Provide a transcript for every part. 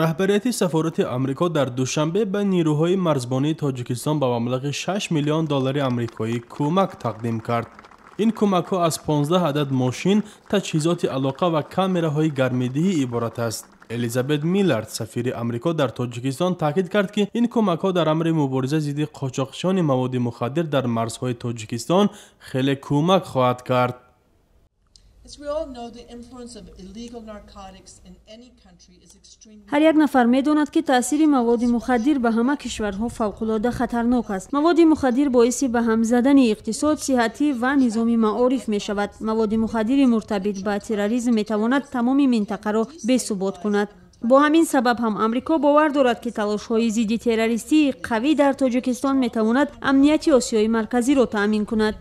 Раҳбарияти сафорати Амрико дар Душанбе ба нирӯҳои марзбонии Тоҷикистон ба маблағи 6 миллион доллари амрикоӣ кӯмак тақдим кард. Ин кӯмакҳо аз 15 адад мошин, таҷҳизоти алоқа ва камераҳои гармидиҳӣ иборат аст. Элизабет Миллард, сафири Амрико дар Тоҷикистон, таъкид кард, ки ин кӯмакҳо дар амри мубориза зидди қочоқчиёни маводи мухаддир дар марзҳои Тоҷикистон хеле кӯмак хоҳад кард. Ҳар як нафар медонад, ки таъсири маводи мухаддир ба ҳама кишварҳо фавқулода хатарнок аст. Маводи мухаддир боиси ба ҳам задани иқтисод, сиҳатӣ ва низоми маориф мешавад. Маводи мухаддири муртабит ба терроризм метавонад тамоми минтақаро бесубот кунад. Бо ҳамин сабаб ҳам Амрико бовар дорад, ки талошҳои зидди террористии қавӣ дар Тоҷикистон метавонад амнияти Осиёи Марказиро таъмин кунад.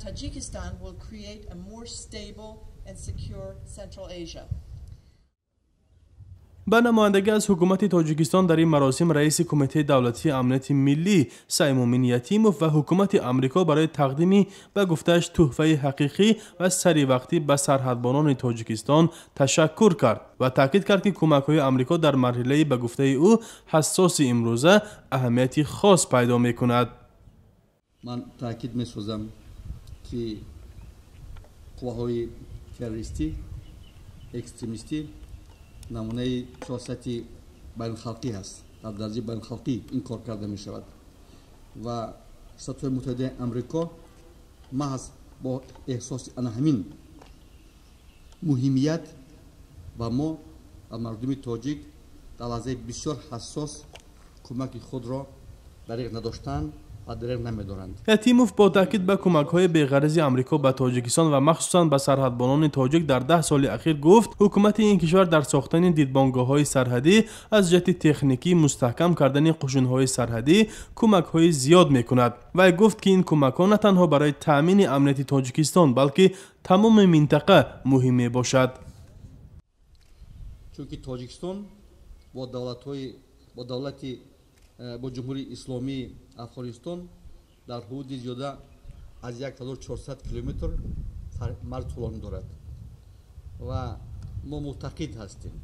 Ба намояндагӣ аз ҳукумати Тоҷикистон дар ин маросим раиси Кумитаи давлатии амнияти миллӣ Саймумин Ятимов ва ҳукумати Амрико барои тақдими ба гуфтааш тӯҳфаи ҳақиқӣ ва саривақтӣ ба сарҳадбонони Тоҷикистон ташаккур кард ва таъкид кард, ки кӯмакҳои Амрико дар марҳилаи ба гуфтаи ӯ ҳассоси имрӯза аҳамияти хос пайдо мекунад. Ман таъкид месозам, ки қувваҳои террористӣ, экстремистӣ намунаи сиёсати байналхалқӣ ҳаст. Дар дараҷаи байналхалқӣ ин кор карда мешавад ва Штатҳои Муттаҳидаи Амрико маҳз бо эҳсоси ана ҳамин муҳимият ба мо ва мардуми тоҷик дар лаҳзаи бисёр ҳассос кӯмаки худро дариғ надоштанд ва дариғ намедоранд. Ятимов бо таъкид ба кӯмакҳои беғарази Амрико ба Тоҷикистон ва махсусан ба сарҳадбонони тоҷик дар 10 соли ахир гуфт, ҳукумати ин кишвар дар сохтани дидбонгоҳҳои сарҳадӣ аз ҷиҳати техникӣ мустаҳкам кардани қушунҳои сарҳадӣ кӯмакҳои зиёд мекунад. Вай гуфт, ки ин кӯмакҳо на танҳо барои таъмини амнияти Тоҷикистон, балки тамоми минтақа муҳим мебошад. Чунки Тоҷикистон бо давлати бо Ҷумҳурии Исломии Афғонистон дар ҳудуди зиёда аз 1400 километр марз тӯлонӣ дорад ва мо муътақид ҳастем,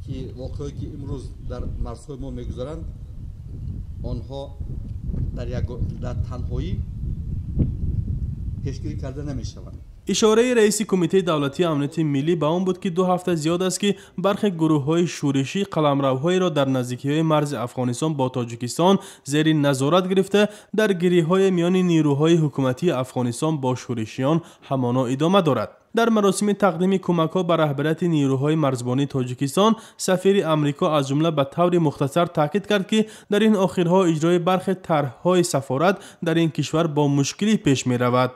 ки воқеаҳое ки имрӯз дар марзҳои мо мегузаранд, онҳо дар танҳоӣ пешгирӣ карда намешаванд. Ишораи раиси Кумитаи давлатии амнияти миллӣ ба он буд, ки 2 ҳафта зиёд аст, ки бархе гурӯҳҳои шӯришӣ қаламравҳоеро дар наздикиҳои марзи Афғонистон бо Тоҷикистон зери назорат гирифта, даргириҳои миёни нирӯҳои ҳукуматии Афғонистон бо шӯришиён ҳамоно идома дорад. Дар маросими тақдими кӯмакҳо ба раҳбарияти нирӯҳои марзбонии Тоҷикистон сафири Амрико аз ҷумла ба таври мухтасар таъкид кард, ки дар ин охирҳо иҷрои бархе тарҳҳои сафорат дар ин кишвар бо мушкилӣ пеш меравад.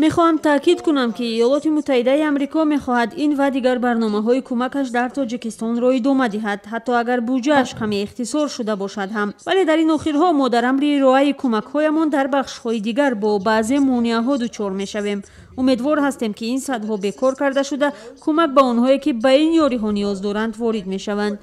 Мехоҳам таъкид кунам, ки Иёлоти Муттаҳидаи Амрико мехоҳад ин ва дигар барномаҳои кӯмакаш дар Тоҷикистонро идома диҳад, ҳатто агар буҷааш каме ихтисор шуда бошад ҳам. Вале дар ин охирҳо мо дар амри ироаи кӯмакҳоямон дар бахшҳои дигар бо баъзе монеаҳо дучор мешавем. Умедвор ҳастем, ки ин садҳо бекор карда шуда, кӯмак ба онҳое, ки ба ин ёриҳо ниёз доранд, ворид мешаванд.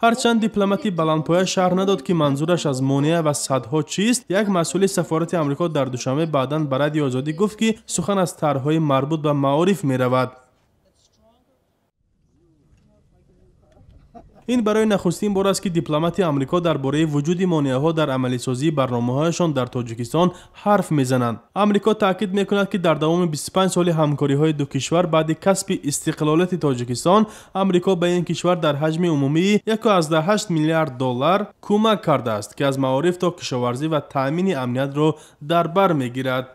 Ҳарчанд дипломати баландпоя шарҳ надод, ки манзураш аз монеа ва садҳо чист, як масъули сафорати Амрико дар Душанбе баъдан ба Радиои Озодӣ гуфт, ки сухан аз тарҳҳои марбут ба маориф меравад. Ин барои нахустин бор аст, ки дипломати Амрико дар бораи вуҷуди монеаҳо дар амалисозии барномаҳояшон дар Тоҷикистон ҳарф мезананд. Амрико таъкид мекунад, ки дар давоми 25 соли ҳамкориҳои ду кишвар баъди касби истиқлолияти Тоҷикистон, Амрико ба ин кишвар дар ҳаҷми умумии 1,8 миллиард доллар кӯмак кардааст, ки аз маориф то кишоварзӣ ва таъмини амниятро дар бар мегирад.